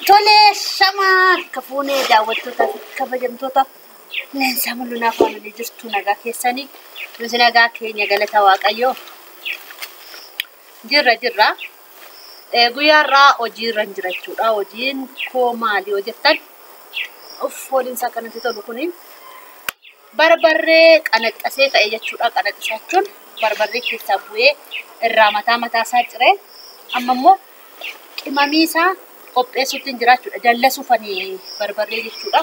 Tolee, shamaa akka fuunee daawwattootaa fi kabajamtoota leensaa mul'inaa faana jirtu nagaa keessanii nuti nagaa keenya galata Waaqayyoo jirra jirra. Guyyaa irraa hojiirra hin jira jechuudha. Hojiin koo maali yoo jettan fooliin isaa kanatti tolu kuni barbarree qanaxxasee ka'e jechuudha. Qanaxxasaa jechuun barbarree keessaa bu'ee irraa mataa mataa isaa ciree amma immoo qimamii isaa qopheessuutti hin jira jechuudha. Dallasuufanii barbarree jechuudha.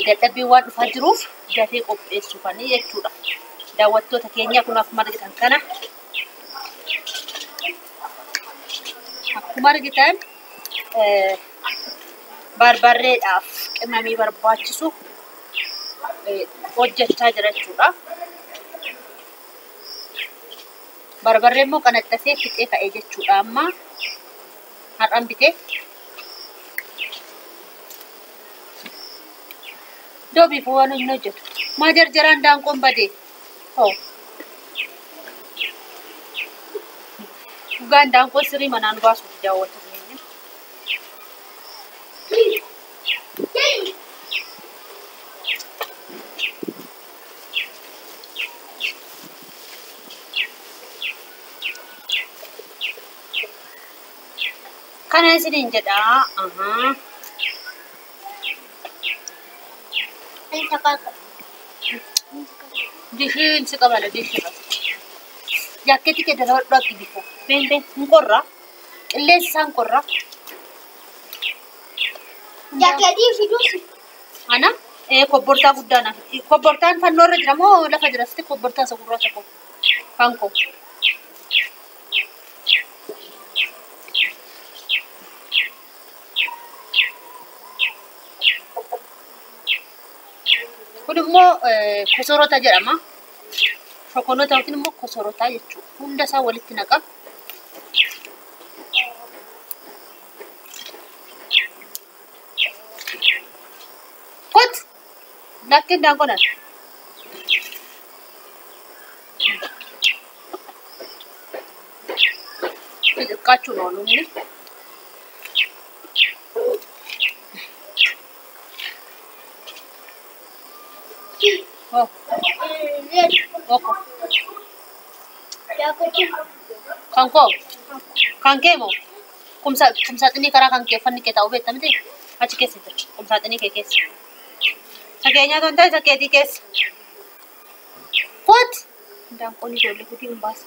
Dadhabbiin waan dhufaa jiruuf dafee qopheessuufanii jechuudha. Daawwattoota keenya kun akkuma argitan kana akkuma argitan barbarreedhaaf qimamii barbaachisu hojjechaa jira jechuudha. Barbarree immoo qanaxxasee fixee ka'e jechuudha amma har'aan bitee. Doobiif waan inni hojjetu. Maa jarjaraan daanqoon badee? Hoo. Dhugaan daanqoon sirrii manaan baasuuf daawwatu keenya. Kana isiniin jedhaa. Ahaa. Dishiin si qabala dishii irratti. Jaakkeetti kee dadhabadhu akki bifa. Been been hin qorra. Qilleensi isaan qorra. Jaakkeetii fiduusi. Ana kobbortaa guddaa naaf. Kobbortaan fannoo irra jira moo lafa jira? Sitti kobbortaa isa gurraacha koo. Kan koo. Kun immoo kosorota jedhama. Shokonota yookiin immoo kosorota jechuudha. Hunda isaa walitti naqa. Kot! Lakkiin daanqonan. Xixiqqaachuun oolu inni. Oh, oko. Kan koo? Kan kee moo? Kumsaaxinii karaa kan kee uffanni kee taa'u beekta miti? Achi keessa jira. Kumsaaxinii kee keessa. Isa keenyaa osoo hin ta'in isa keetii keessa. Kot! Daanqoon ijoollee kutii hin baasa.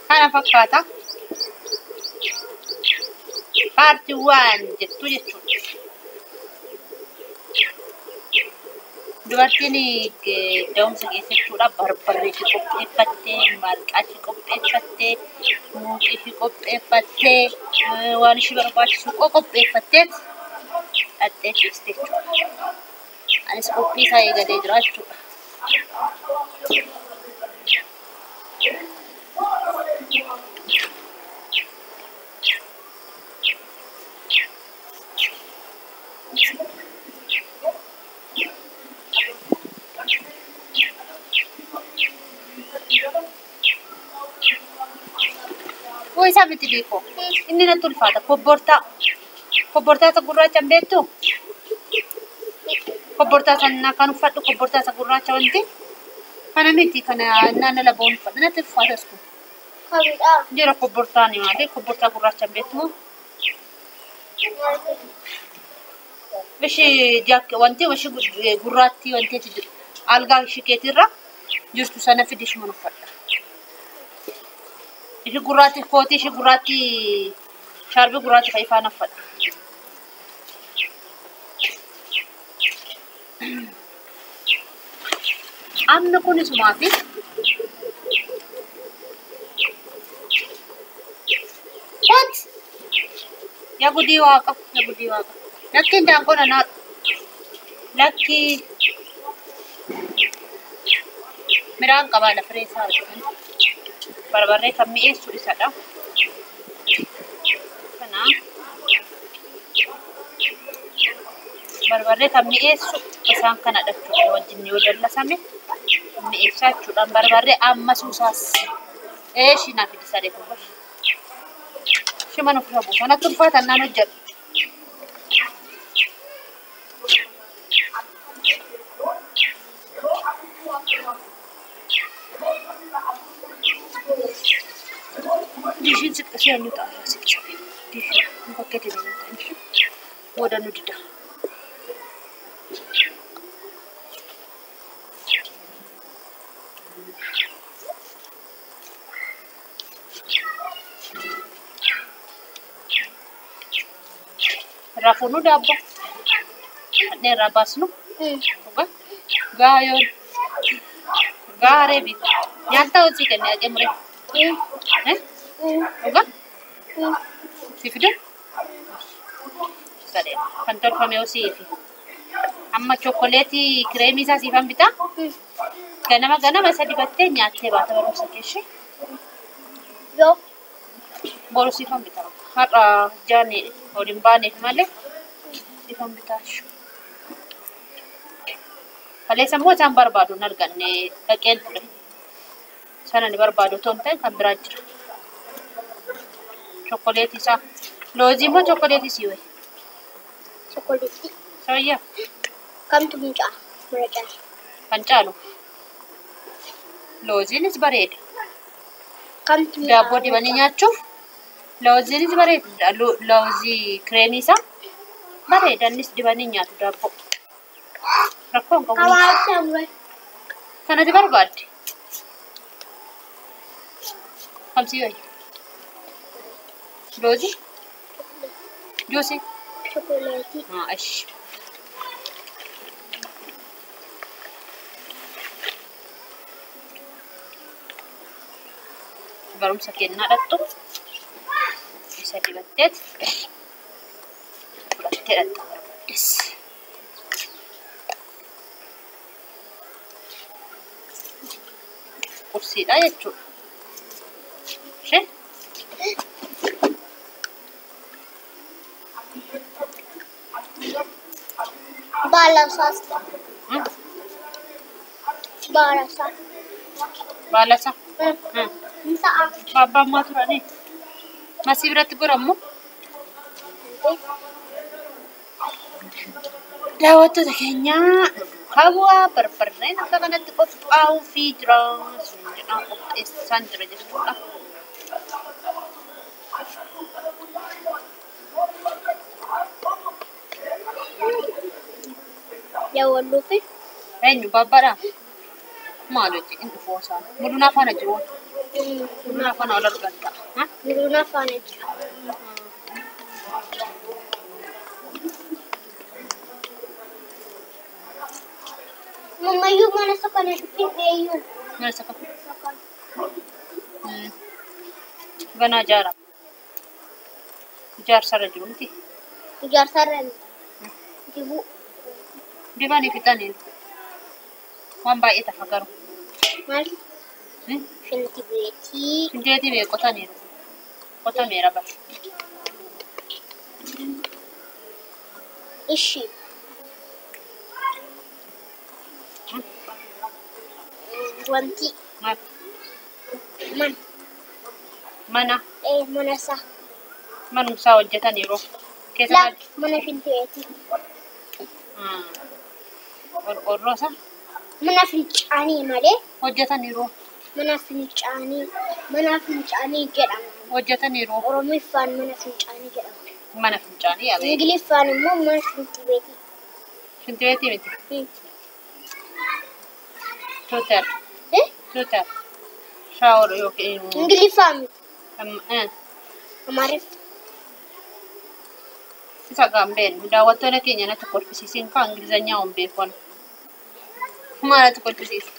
Kana fakkaata. Paartii waan jettu jechuudha. Dubartiin da'umsa keessa jechuudha. Barbarree ishee qopheeffattee, marqaa ishee qopheeffattee, muuzii ishee qopheeffattee, waan ishee barbaachisu qopheeffattee dhaqxee ciiste jechuudha. Anis qophii isaa eegalee jira jechuudha. Waa isaa miti beekoo. Inni natti ulfaata. Kobbortaa. Kobbortaa isa gurraacha hin beektuu? Kobbortaa sana kan uffadhu kobbortaa isa gurraacha wanti. Kana miti kana naannoo laboon uffadhu natti ulfaatas kun. Kamidhaa? Jira kobbortaa ni maali? Kobbortaa gurraacha hin beektu moo? Ishee jaakke wanti ishee gurraattii wanti achi jiru. Algaa ishee keetirra jirtu sana fidi ishee uffadha. Ishee gurraatti kootii ishee gurraatti shaarbii gurraacha fa'i faana uffadha. Amni kun isumaafi. Kot! Yaa gudii waaqa, yaa gudii waaqa. Lakkiin daanqoon anaa lakkii midhaan qabaa lafiree isaa argatan. Barbarree kan mi'eessu isadha. Kana Barbarree kan mi'eessu isaan kanadha jechuudha. Wajjin yoo dallasame mi'eessaa jechuudha. Barbarree amma suusaas. Eeshi naa fidi saree kun bar. Shiman ofirra buusa. Natti ulfaatan naan hojjedhu. Dishiin siqqisee eenyu ta'a siqqisee. Dishiin bakkeetiin eenyu ta'a dishiin. Booda nu dida. Irraa fuunuu daabboo. Hadhee irraa baasnu. Dhugaa. Gaayoon. Gaaree bitu. Nyaata hojii kennee ajee muree. Dhugaa. Si fide? Sadee. Kan tolfame hoo siifi. Amma chokkoleetii kireemii isaa siifan bitaa. Ganama ganama isa dibattee nyaattee baata barumsa keeshee. Yoo. Boru siifan bitaa. Har'a jaani ol hin baaneef malee siifan bitaa. Kaleessa immoo isaan barbaadu hin arganne dhaqeen ture. Sana ni barbaadu otoo hin ta'in kan biraa jira. Chokkoleetii isaa. Loozii immoo chokkoleetii sii wayi. Chokkoleetii. Sawayyaa Kamtu mucaa? Mura caala. kan caalu. Looziinis bareeda. Kamtu mucaa? Daabboo dibanii nyaachuuf looziinis bareeda. Loozii kireemii isaa bareeda. Innis dibanii nyaatu daabboo. Rakkoo hin qabu. Kawaabsa mura. Kanati barbaadde. Kamsii wayi. Loozii? Juusii? Chokkoleetii. Haa, ishi. Barumsa kennaa dhattu. Isa dibatteet fudhattee dhatta barbaaddes. Qursiidha jechuudha. Ishee Baala isaas. Baala isaa. Baala isaa. Ni ta'a. Baabbaan maa turanii? Masii biratti godhammu. Daawwattoota keenyaa hawaa barbarreen akka kanatti qophaa'uu fi jira. Sun jedhaan qopheessaan jira jechuudha. Daawwannuufi. Eenyu baabbaadhaa? Maal hojii inni dhufuu isaan? Mudunaa faana jiru. Mudunaa faana ol argan ta'a. Mudunaa faana jira. Mammayyuu mana isa kana dhufin eeyyuu. Mana isa kana. Ganaa ijaara. Ijaarsarra jiru miti. Ijaarsarra dibuu. Dibanii fixanii waan baay'ee tafa garuu. Maal? Shinti beetii. Shinti beetii qotaniiru. Qotameera bara. Ishi. Wanti. Maal? Mana. Mana. Mana isaa. Manumsaa hojjetaniiru. Keessa Laa mana shinti beetii. Qorqoorroo isaa Mana fincaanii malee. hojjetaniiru. Mana fincaanii. Mana fincaanii jedhama. Hojjetaniiru. Oromiffaan mana fincaanii jedhama. Mana fincaanii yaabee. Ingiliffaan immoo mana shinti beetii. Shinti beetii miti. Tuutar. Tuutar. Shaawor yookiin. Ingiliffaan miti. Amaariffa. Isa gaambeen daawwattoota keenya natti kolfisiisin kaa Ingilizanyaa hin beekan. Maal natti kolfisiisa?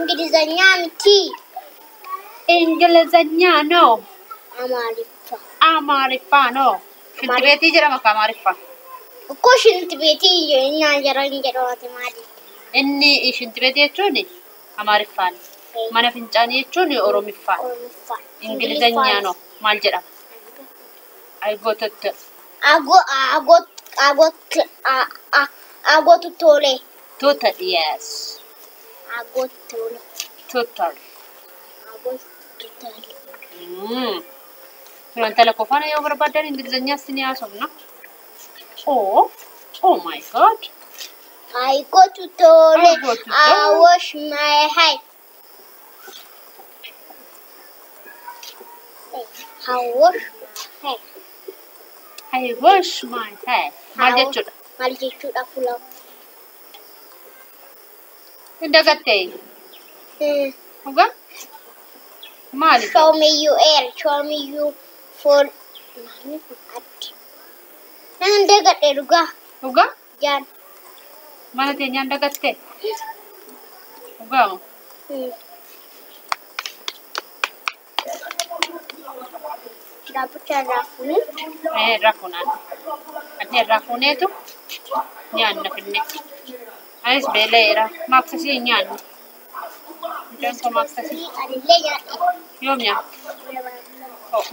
Ingilizanyaa miti. Ingilizanyaa no. Amaariffa. Amaariffaa no. Shinti beetii jedhama ka Amaariffaa. Ukkoo shinti beetii jennaan jiran jedhamati maali? Inni shinti beetii jechuun Amaariffaan. Mana fincaanii jechuun Oromiffaan. Oromiffaan. Ingilizanyaa no. Maal jedhama? Agotot. Ago agot I go to I go to toilet. Total, yes. I go to toilet. Total. I go to toilet. Intala qofaana yoo barbaadan Ingilizanyaas ni haasofna. Oh, oh my God. I go to toilet. I go to I toilet. wash my hair. I wash my hair. I wash my hair. Maal jechuudha? Maal jechuudha fuula? Hin dagattee? Dhugaa? Maali? Show me you air. Show me you for. Maalni kun addi. Nan dagadhe dhugaa. Dhugaa? Jaan. Mana teenyaan dagattee? Dhugaa moo? Dhaabbicha irraa fuunee. Irraa fuunaan. Addi irraa fuuneetu nyaanna finne. Anis beela'eera. Maaksasii hin nyaanne. Mucaan koo maaksasii. Anillee nyaadhe. Yoom nyaatte?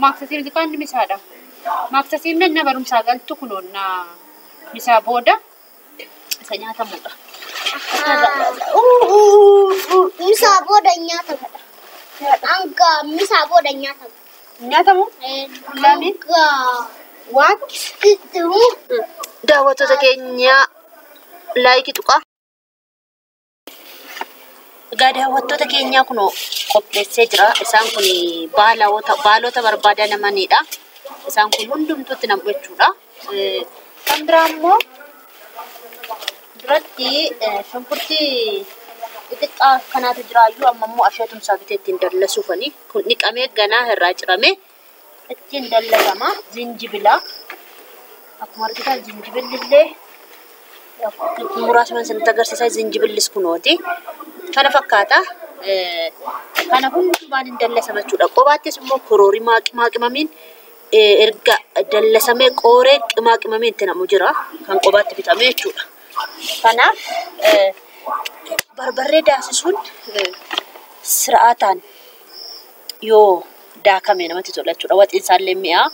Maaksasii miti kan misaadha. Maaksasiin nanna barumsaa galtu kunoon misaa booda isa nyaatamudha. Misaa booda nyaatamu. Hanga misaa booda nyaatamu. Nyaatamu? Lamin? Hanga What? gidduu. Daawwattoota keenya laayikii tuqaa. Egaa daawwattoota keenyaa kun qopheessee jira. Isaan kun baalota barbaadamaniidha. Isaan kun hundumtuutti nam'u jechuudha. Kan biraa immoo duratti shunkurtii xixiqqaa kanaatu jiraayyuu amma immoo asheetumsaa bitee ittiin dallasuufani. Kun dhiqamee ganaa irraa ciramee ittiin dallasama. Zinjibila. Akkuma argitan zinjibilli illee muraasuma isinitti agarsiisa. Zinjibillis kunooti. Kana fakkaata. Kana hundumaan hin dallasama jechuudha. Qobaattis immoo kororimaa qimaa qimamiin erga dallasamee qooree qimaa qimamiin itti namu jira. Kan qobaatti bitame jechuudha. Kanaaf barbarree daasisuun sir'aataan yoo daakame namatti tola jechuudha. Waxiin isaallee mi'aa.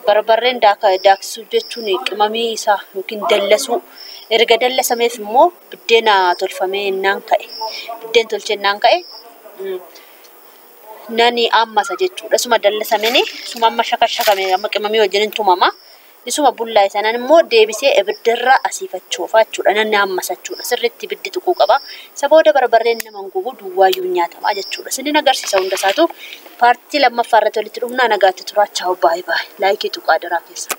Barbarreen daaksisuu jechuun qimamii isaa yookiin dallasuu. Erga dallasameef immoo biddeena tolfamee innaan ka'e. Biddeen tolchee innaan ka'e nani ammasa jechuudha. Isuma dallasameni isuma amma shakashakame amma qimamii wajjin hin tumama. Isuma bullaa'e sanaan immoo deebisee ibiddarra asiifachoofa jechuudha. Nanni ammasa jechuudha. Sirriitti ibiddi tuquu qaba. Isa booda barbarreen nama hin gubu duwwaayyuu nyaatama jechuudha. Isinin agarsiisa hunda isaatu paartii lammaffaa irratti walitti dhufnaa nagaatti turaa. Chaawu baay'ee baay'ee. Laayikii tuqaa daraa keessa.